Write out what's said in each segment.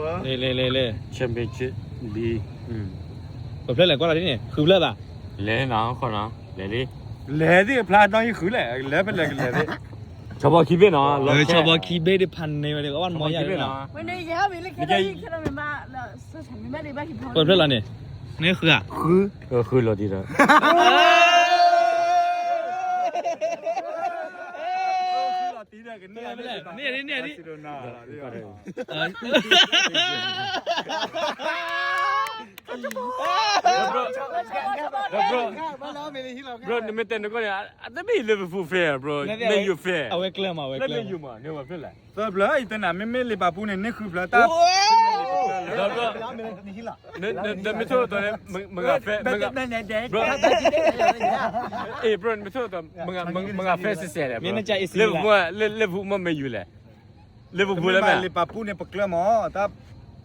လဲၤလဲၤလဲၤလဲၤ Championship B ပဖျဲၣ်လဲၤကွၢ်လီၤဒ်န့ၣ် ဃုဖျၢၣ်သး လဲၤနီၤ ခီနီၤ လဲၤလံ လဲၤသ့ၣ်အဖျါနီၣ်ယဃုလဲၣ် လဲၤဖဲလဲၣ်ကလဲၤသ့ၣ် ဆီဘီခံဘ့ၣ်နီၤ ဆီဘီခံဘ့ၣ်ဒ်ဖးန့ၢ်ဝဲဒၣ် အဝဲမီၤယါနီၤ ပဖျဲၣ်လီၤန့ၣ် န့ၣ်ဃုဧါ ဃုလီၤတံၢ်ဒီး န့ၣ်န့ၣ်န့ၣ် bro နမ့ၢ်တဲနကီၢ်န့ၣ် အတမ့ၢ် Liverpool fan bro မ့ၢ် you fan အဝဲကျဲမး အဝဲကျဲမး မ့ၢ် you မး န့ၣ်ဝဲဖျဲၣ်လဲၣ် သၢဖျၢၣ် ယတဲနၤ မ့မ့ၢ်လံာ်ပာ်ပူၤန့ၣ် န့ၢ်ဃုဖျၢၣ်တၢ် ဒီး နမ့ၢ်ဆိၣ်လီၤသီန့ၣ် မဂၤ bro နမ့ၢ်ဆိၣ်လီၤသီ မဂၤ fan စဲးစဲးလဲၣ် Liverpool မ့ၢ် Man U လဲၣ် Liverpool လၢမ့ၢ် လံာ်ပာ်ပူၤန့ၣ် ပကျၢၤမး တၢ်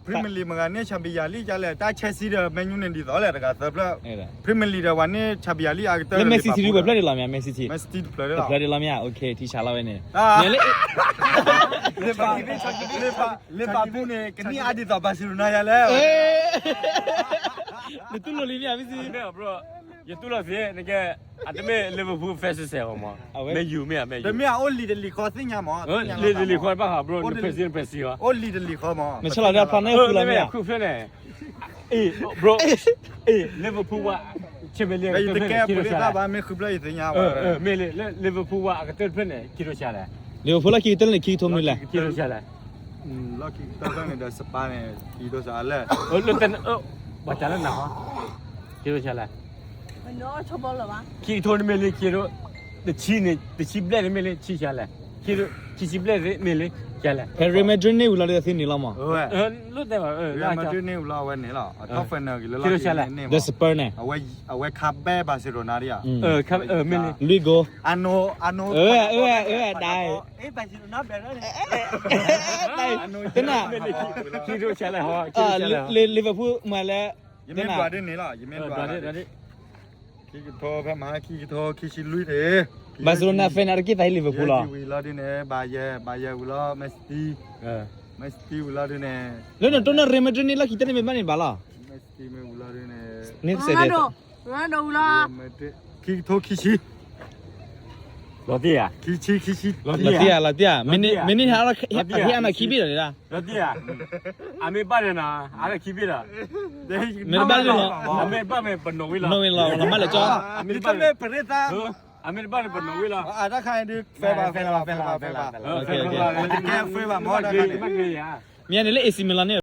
Premier League မဂၤန့ၢ် Champions League ကလဲၣ် တၢ် Chelsea ဒီး Man U န့ၣ်ဒ်သိးလဲၣ် တဂၤသၢဖျၢၣ် Premier League ဒီးပှၤန့ၢ် Champions League အကတၢၢ် လၢ Man City တဖျၢၣ်ဒ်လီၤမ့ၢ် Man City တဖျၢၣ်ဒ်လီၤ တဖျၢၣ်ဒ်လီၤမ့ၢ် ထံဆးလီၤဝဲန့ၣ် လံာ်ပာ်ပူၤန့ၣ် ကနံၣ်အါဒ်သိး Barcelona ယၤလဲၣ် နတူၢ်လိာ်လံမ့ၢ် မ့ၢ်စံး ယတူၢ်လိာ်သ့ နကဲ အတမ့ၢ် Liverpool fan စဲးစဲးမး Man U မ့ၢ် Man U တမ့ၢ်အအိၣ်လံာ်တလံာ်ဃီသ့ၣ်ညါမး လံာ်တလံာ်ဃီဘၣ်ဃး bro နဖဲစံနဖဲစံအီၤ အိၣ်လံာ်တလံာ်ဃီမး မ့ၢ်ဆီၣ်လီၤဒီးဖျါန့ၢ်ဃုဖျၢၣ်မ့ၢ် ခုဖျၢၣ်န့ၣ် bro Liverpool ဝဲ Champions League တကဲပလ့တၢ်ဘၣ် မ့ၢ်ဃုဖျၢၣ်ယသ့ၣ်ညါဘၣ် မ့ၢ်လံ Liverpool ဝဲအကတၢၢ်တဖျၢၣ်န့ၣ် ခံထိဆါလဲၣ် Liverpool လီၢ်ခံကတၢၢ်န့ၣ် ခံကထိမနုၤလဲၣ် ခံထိဆါလဲၣ် လီၢ်ခံကတၢၢ်န့ၣ်ဒီး Spurs န့ၣ် ခံထိဆါလဲၣ် လၢတ ဘၣ်တၢ်လၢနၤဟီ ခံထိဆါလဲၣ် ခံကထိန့ၣ်မ့ၢ်လံ ခံထိ တဆံန့ၣ် တဆံဘျဲၣ်န့ၣ်မ့ၢ်လံ ဆံဆါလဲၣ် ခံဆံဘျဲၣ်မ့ၢ်လံ ဆါလဲၣ် ဖဲ Real Madrid န့ၢ်ဝံၤလီၤဒီးသ့န့ၣ်လီၤမး လိၣ်တဲဘၣ် Real Madrid န့ၢ်ဝံၤလီၤ အဝဲန့ၣ်လီၤ အ top final က့ၤလၢလီၢ်ခံန့ၢ်မး ဒီး Spurs န့ၣ် အဝဲခးဘဲ Barcelona ဒံးဧါ မ့ၢ်လံ လွံၢ် goal အနိ အနိ ဒၣ် Barcelona ဘဲၣ် တနၤ ခံထိဆါလဲၣ်ဟီ Liverpool မၤလဲၣ် ယမ့ၢ်ဒွးဒ်န့ၣ်လီၤ ယမ့ၢ်ဒွး ခံကထိဖဲမဟါ ခံကထိ ခံဆံလွံၢ်န့ၣ် Barcelona fan အတက့ၢ်သးဟ့ၣ် Liverpool လီၤ ဝံၤလီၤဒ်န့ၣ် Bayern Bayern ဝံၤလီၤ Man City Man City ဝံၤလီၤဒ်န့ၣ် လၢနတိၢ်နီၣ် Real Madrid န့ၣ် လီၢ်ခံကတၢၢ်န့ၣ်မ့ၢ်ဘၣ်န့ၣ်ဘၣ်လီၤ Man City မ့ၢ်ဝံၤလီၤဒ်န့ၣ် န့ၣ်စဲးဒၣ် Ronaldo ဝံၤလီၤ ခံကထိခံဆံ လီၤတံၢ်ဧါ ခံဆံ ခံဆံ လီၤတံၢ်ဧါ လီၤတံၢ်ဧါ မ့ၢ်န့ၢ်ဟး ဟဲအနီၢ်ခံဘ့ၣ်ဒီး လီၤတံၢ်ဧါ အမ့ၢ်ဘၣ်န့ၣ်နီၤ အါလၢခံဘ့ၣ်ဒီး မ့ၢ်တဘၣ်လၢလီၤ အမ့ၢ်ဘၣ်မ့ၢ်ပနီၣ်ဝံၤလီၤ နီၣ်ဝံၤလီၤ လီၤမၢ်လၢကၠီ အမ့ၢ်တဘၣ်န့ၣ် အမ့ၢ်တဘၣ်န့ၣ်ပနီၣ်ဝံၤလီၤ အတၢ်ခါအံၤဒုး ဖဲဘၣ် ဖဲဘၣ် ဖဲဘၣ် ဖဲဘၣ် မ့ၢ်န့ၣ်လၢ AC Milan န့ၣ်